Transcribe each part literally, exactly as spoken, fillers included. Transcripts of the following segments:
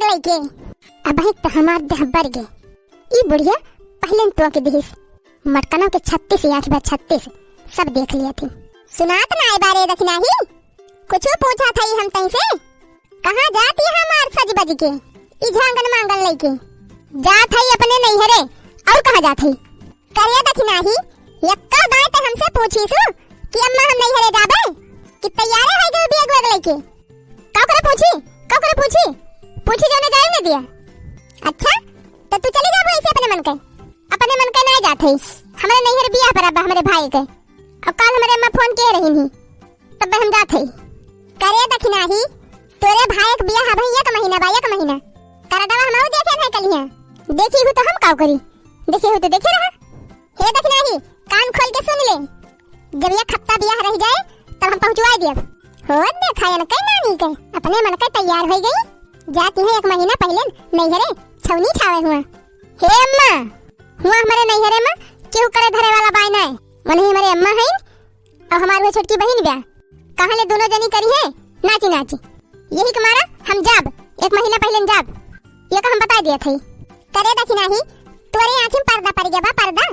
लइके। अबहीं त हमार देह बर गे। ई बुढ़िया पहिले तोके दिहिस। मटकनों के छत्तीस आँख बा, छत्तीस। सब देख लिया थी। सुनात नाय बारे दखिनाही। कुछु पूछा थई हम तैसे? कहाँ जाती हमार सज बज के, ई झांगन मांगन लइके? जात हई अपने नैहरे, और कहाँ जात हई? करे दखिनाही, यक्का दाई ते हमसे पूछीसु कि अम्मा हम नैहरे जाबे, कि तैयारे होइ गए बैग वैग लइके? का करे पूछी, का करे पूछी? पूछी जो न जाए न दिया। अच्छा, त तू चली जाबो ऐसे अपने मन के? अपने मन के नाय जात हई, हमरे नैहर बियाह परब बा हमरे भाई के। अब काल हमरे अम्मा फोन किहे रहिन ही, तब हम जात हई। करे दखिनाही, तोरे भाई के बियाह अबहीं एक महीना बा, एक महीना। करडवा हमहू देखे नाहीं कलिया। देखिहु त हम काउ करी? देखिहु त देखे रहा। हे दखिनाही, कान खोल के सुन ले। जब एक हफ्ता बियाह रहि जाए, तब हम पहुँचवाइ देब। हो देखा, एनके नानी के, अपने मन के तैयार होइ गई। जाती है एक महीना पहिले नैहरे छौनी छावे हुआ। हे अम्मा, हुआ हमरे नैहरे मा केहू करे धरे वाला बाय नाय। वनही हमरे अम्मा हईन, अउ हमार उहे छोटकी बहिन बा। कहाँ ले दुनो जनी करिहे नाची नाची। यही के मारा हम जाब, एक महीना पहिले जाब। ये का हम बताइ दिया थई। करे दखिनाही, तोरे आँखी में पर्दा परि गया बा, पर्दा।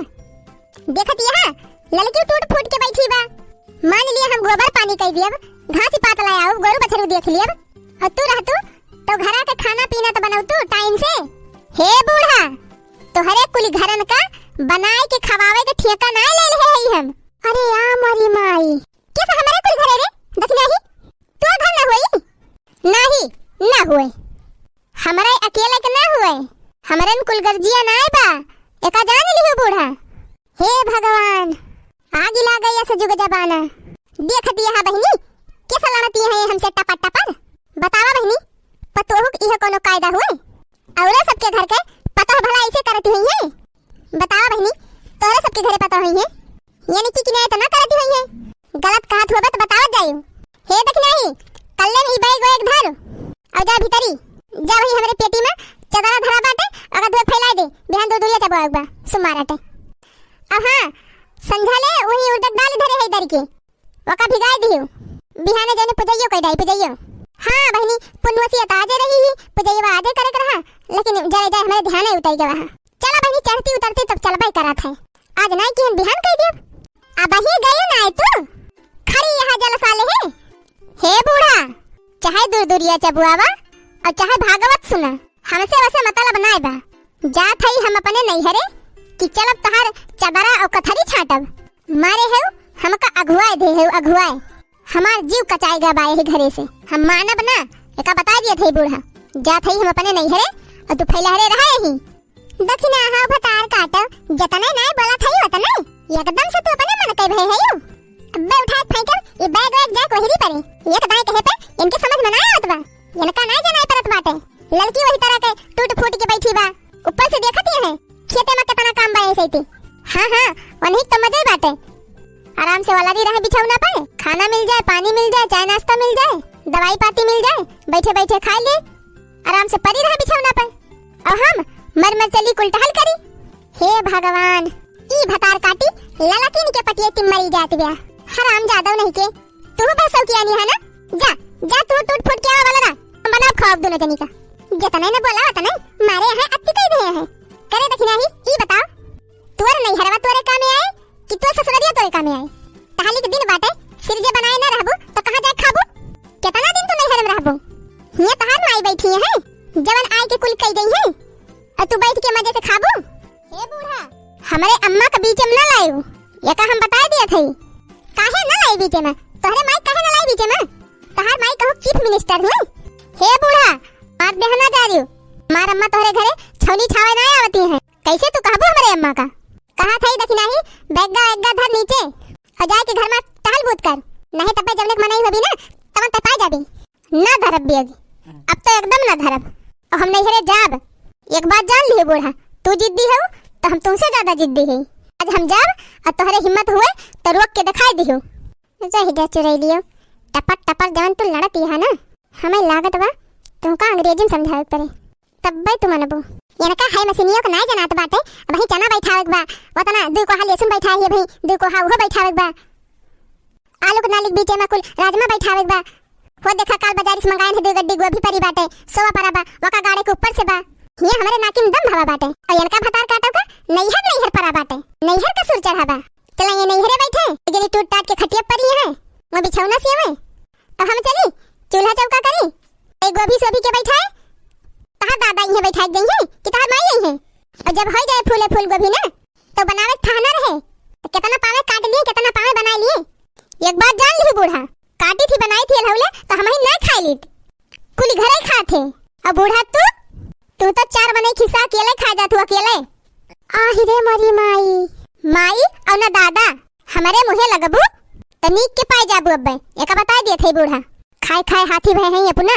देखत यहाँ ललकी टूट फूट के बैठी बा। मान लिया हम गोबर पानी कइ दियब, घास पात लाय आउब, गोरू बछरू देख लियब, अउ तू रहतू त घरा के खाना पीना त बनउतू टाइम से। हे बूढ़ा, तोहरे कुल घरन का बनाए के खवावे के ठेका नाय ले लेहे हई हम। अरे आ मोरी माई, के से हमरे कुल घरे रे? दखिनाही, तोर घर ना होई? नाही, ना होए। हमरे अकेले के ना होए, हमरन कुल गर्जिया नाय बा, एका जान लिहु बूढ़ा। हे भगवान, आगि लागे यस जुग जमाना। देखत यहाँ बहिनी, के से लड़ती हैं हमसे टपर टपर? बतावा बहिनी, पतोहू के इहे कोनो कायदा हुए? औरे सबके घर के पतोह भला ऐसे करती हुई हैं? बतावा बहिनी, तोरे सबके घरे पतोह हुई हैं? यानी कि किने इतना करती हुई हैं? गलत कहत होबे त बतावत जाइउ। हे दखिनाही, कल्ले में ई बैग वैग धर, अउ जा भीतरी, जा वही हमरे पेटी में चदरा धरा बाटे, ओका धोए फैलाइ दे, बिहान दुरदुरिया चबवाउक बा, सुमार आटे। अब हाँ, संझा ले वही उड़द डाल धरे है दर के, ओका भिगाइ दिहु, बिहाने जने पुजैयो कइ डाई, पुजैयो। हाँ बहिनी, पुनवसिया त आजे रही ही, पुजैया आजे करे के रहा, लेकिन जरे जाए हमरे ध्यान उतर गवा है। चला बहिनी, चढ़ती उतरती तब चलबे करत है। आज नाई किहन बिहान कह दियब। अबही गयो नाई तू? खरी यहाँ जलसा ले है। हे बूढ़ा, चाहे दुरदुरिया चबुआवा अउ चाहे भागवत सुना, हमसे वसे मतलब नाई बा। जात हई हम अपने नैहरे कि चलब तहार चदरा अउ कथरी छाटब। मारे हेउ, हमका अघुआए दे हेउ, अघुआए। हमार जीव कचाए गा बा यही घरे से। हम मानब ना, एका बताइ दियत हई बूढ़ा। जात हई हम अपने नैहरे अउ तू फैलहरे रहा यही। दखिना हा भतार काटो, जतने नाय बोलत हई ओतने। एकदम से तू अपने मन के भय हई। अब्बे उठाए फेंकब, ई बैग वैग जाए कोहरी परे। एक दाएं कहे पे इनके समझ में नाय आवत बा। इनका नाय जनाए परत बाटे। ललकी वही तरह के टूट फूट के बैठी बा। ऊपर से देखत ही है, खेते में कितना काम बा ऐसे ही। हाँ, हाँ, वही तो मजे बाटे। आराम से वाला भी रहे बिछौना पे, खाना मिल जाए, पानी मिल जाए, चाय नाश्ता मिल जाए, दवाई पाती मिल जाए, बैठे बैठे खाए ले, आराम से परी रहे बिछौना पे। अउ हम मर मर चली कुल टहल करी। हे भगवान, ई भतार काटी ललकिन के पटिए तिम मरी जात ब्या। हराम जादव नहीं के, तू बस सौकियानी है ना? जा, जा तू टूट फूट के आवा वाला ना। हम बनाओ खाओ दोनों जनी का। जितने न बोला उतने मारे यहाँ अति कह दे हैं। करे दखिना ही, ई बताओ, तोर नैहरवा तोरे कामे आए कि तोर ससुररिया तोरे कामे आए? तहाली के दिन बाटे, सिरजे बनाए न रहबू तो कहाँ जाए खाबू? कितना दिन तू नैहर में रहबू? हियाँ तहार माई बैठी है, जवन आए के कुल कई गई है, अउ तू बैठ के मजे से खाबू? हे बूढ़ा, हमरे अम्मा के बीचे में न लायू, एका हम बताए दिया थई। काहे न लाई बीचे में? तोहरे माई काहे न लाई बीचे में? तहार माई कहूँ चीफ मिनिस्टर हुई? हे बूढ़ा, मार देहना जा रही हूँ। मार अम्मा तोहरे घरे छौनी छावे ना आवती है। कैसे तू कहबू हमरे अम्मा का? कहा थई दखिना ही, बैग्गा वैग्गा धर नीचे अउ जाए के घर में टहल बूत कर, नहीं तब्बे जवने के मनई होबी ना, तवन ते पाए जाबी। ना धरब बैग, अब तो एकदम ना धरब। अउ हम नैहरे जाब। एक बात जान लिहे बूढ़ा, तू जिद्दी हो तो हम तुमसे ज्यादा जिद्दी है। आज हम जाब अउ तोहरे हिम्मत हुए तो रोक के दिखाई दिहो। रह जा चुरैलियो, टपर टपर जवन तू लड़त है ना, हमें लागत बा तुमका अंग्रेजी में समझावे के पड़े, तब्बे तू मनबू। इनका है मशीनियों के नाय जनात बाटे, वही चना बैठावे के बा, ओतना दू कोहा लहसुन बैठाए है भाई, दू कोहा उहो बैठावे के बा। आलू के नाली के बीचे में कुल राजमा बैठावे के बा। हो देखा, काल बजारी से मंगायन है, दुइ गड्डी गोभी परी बाटे, सोवा परा बा, वका गाड़े के ऊपर से बा। हियाँ हमरे नाकी में दम भवा बाटे। अउर इनका भतार काटो का नैहर नैहर परा बाटे, नैहर का सुर चढ़ा बा। चला ये नैहरे बैठे, जनी टूट टाट के खटिया परी है, वो बिछौना सियावे। अब हम चली चूल्हा चौका करी, ए गोभी सोभी के बैठाए, तहार दादा इहे बैठाए देइहे कि तहार माई अइहे। अउर जब होइ जाए फूले फूल गोभी ना, तो बनावे के ठहना रहे, तो केतना पावे काट लिए, केतना पावे बनाइ लिए। एक बात जान लिही बूढ़ा, काटी थी बनाई थी अलहौले तो हमही ना खाइ लीत, कुली घरे खात है। अउर बूढ़ा तू, तू तो चार मनई खिस्सा अकेले खाइ जात हू अकेले। आहि रे मोरी माई, माई अउर ना दादा, हमरे मुँहे लगबू तो नीक के पाए जाबू अब्बे, एका बताइ दियत है बूढ़ा। खाए खाए हाथी भए हैं अपना,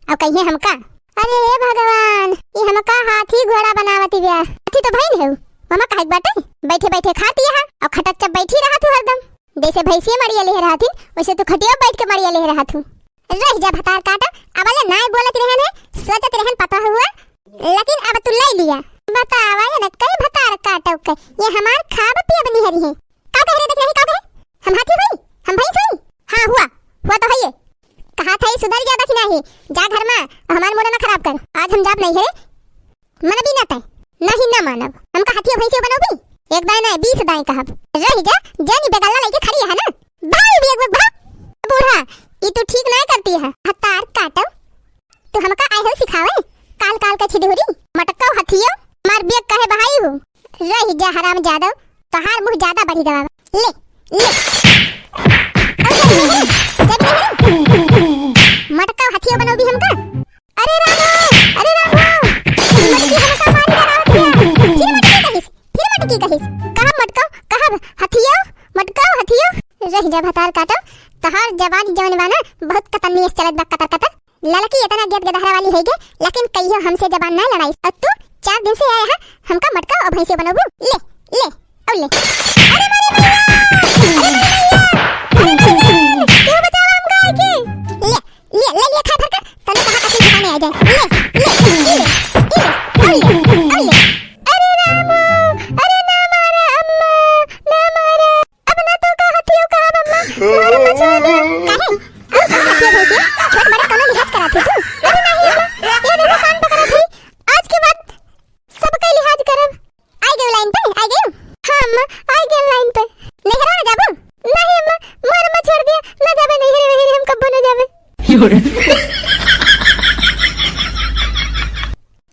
अउर कहिए हमका। अरे हे भगवान, ई हमका हाथी घोड़ा बनावत बिया। हाथी तो भइन है, वमा काहे के बाटे? बैठे बैठे खाती है अउर खटक चप बैठी रहत हू हरदम। जैसे भैंसिया मड़िया लेहे रहत ही, वैसे तू खटिया बैठ के मड़िया लेहे रहत हू। रह जा भतार काटा, अबले नाय बोलत रहन है, सोचत रहन पता हुआ, लेकिन अब तू ले लिया। बतावा ये न कई भतार काटो के, ये हमार खाब पियब निहरी है। का कह रहे देख रही, का कहे? हम हाथी होई? हम भैंस होई? हाँ हुआ, हुआ तो है ये। कहा था ये सुधर जाबा कि नाही, जा घर मा, हमार मूड ना खराब कर। आज हम जाब नैहरे, मनबी ना तै, नाही ना मानब। हमका हाथियो भैंसियो बनोबी? एक दाएं ना, बीस दाएं कहब। रह जा, जानी बेगल्ला लइके खड़ी है ना। भाई भी एक बार भाग। बूढ़ा, ई तू ठीक ना करती है। हतार काटो, तू हमका आए हो सिखावे? काल काल के छिडहुरी, मटकाओ हथियो, मार बियक कहे बहाई हो। रह जा हराम जादव, तोहार मुँह ज्यादा बढ़ी गवा। ले, ले। अब जब नहीं, जब नहीं। मटकाओ हथियो बनोबी हमका। अरे राम हो, अरे राम हो, मटकी हमका मारी डरावत बिया। फिर मटकी कहिस, फिर मटकी कहिस। कहब मटकाओ, कहब हथियो, मटकाओ हथियो। रह जा भतार काटो, तोहार जबान जवन बा ना, बहुत कतरनी से चलत बा, कतर कतर। ललकी इतना गेद गदहरा वाली है गे, लेकिन कहियो हमसे जबान ना लड़ाई। अउर तू चार दिन से आया है, हमका मटकाओ अउर भैंसे बनोबू। ले, ले, अउर ले। अरे मोरी मैया! अरे मोरी मैया! अरे मोरी मैया! क्यों बचावा हमका आके? ले, ले, ले, ले, खा भर का। तने कहा कथी खाने आ जाए। ले, ले, ले, ले, अउर ले, अउर ले। अरे रामो, अरे ना मारा अम्मा, ना मारा। अब ना तो का हथियो का अब अम्मा, मारा मत छोड़ दे। काहे? अब का हथियो भैंसे? छोट बड़ा कौनो लिहाज करा थी तू? अरे नहीं अम्मा, ये देखो कान पकड़ा थी। आज के बाद सबके लिहाज करब। आइ गयो लाइन पे, आइ गयो? हाँ अम्मा, आइ गयो लाइन पे। नैहरा ना जाबो? नहीं अम्मा, मार अम्मा छोड़ दिया, ना जाबे नैहरे वैहरे, हम कब्बो ना जाबे।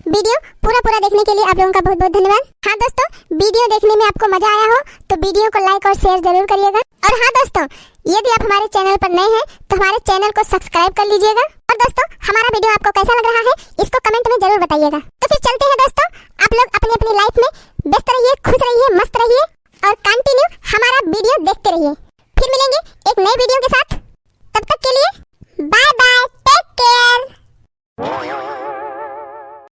वीडियो पूरा पूरा देखने के लिए आप लोगों का बहुत बहुत धन्यवाद। हाँ दोस्तों, वीडियो देखने में आपको मजा आया हो तो वीडियो को like और share जरूर करिएगा। और हाँ दोस्तों, यदि आप हमारे चैनल पर नए हैं तो हमारे चैनल को सब्सक्राइब कर लीजिएगा। और दोस्तों, हमारा वीडियो आपको कैसा लग रहा है, इसको कमेंट में जरूर बताइएगा। तो फिर चलते हैं दोस्तों, आप लोग अपनी अपनी लाइफ में व्यस्त रहिए, खुश रहिए, मस्त रहिए।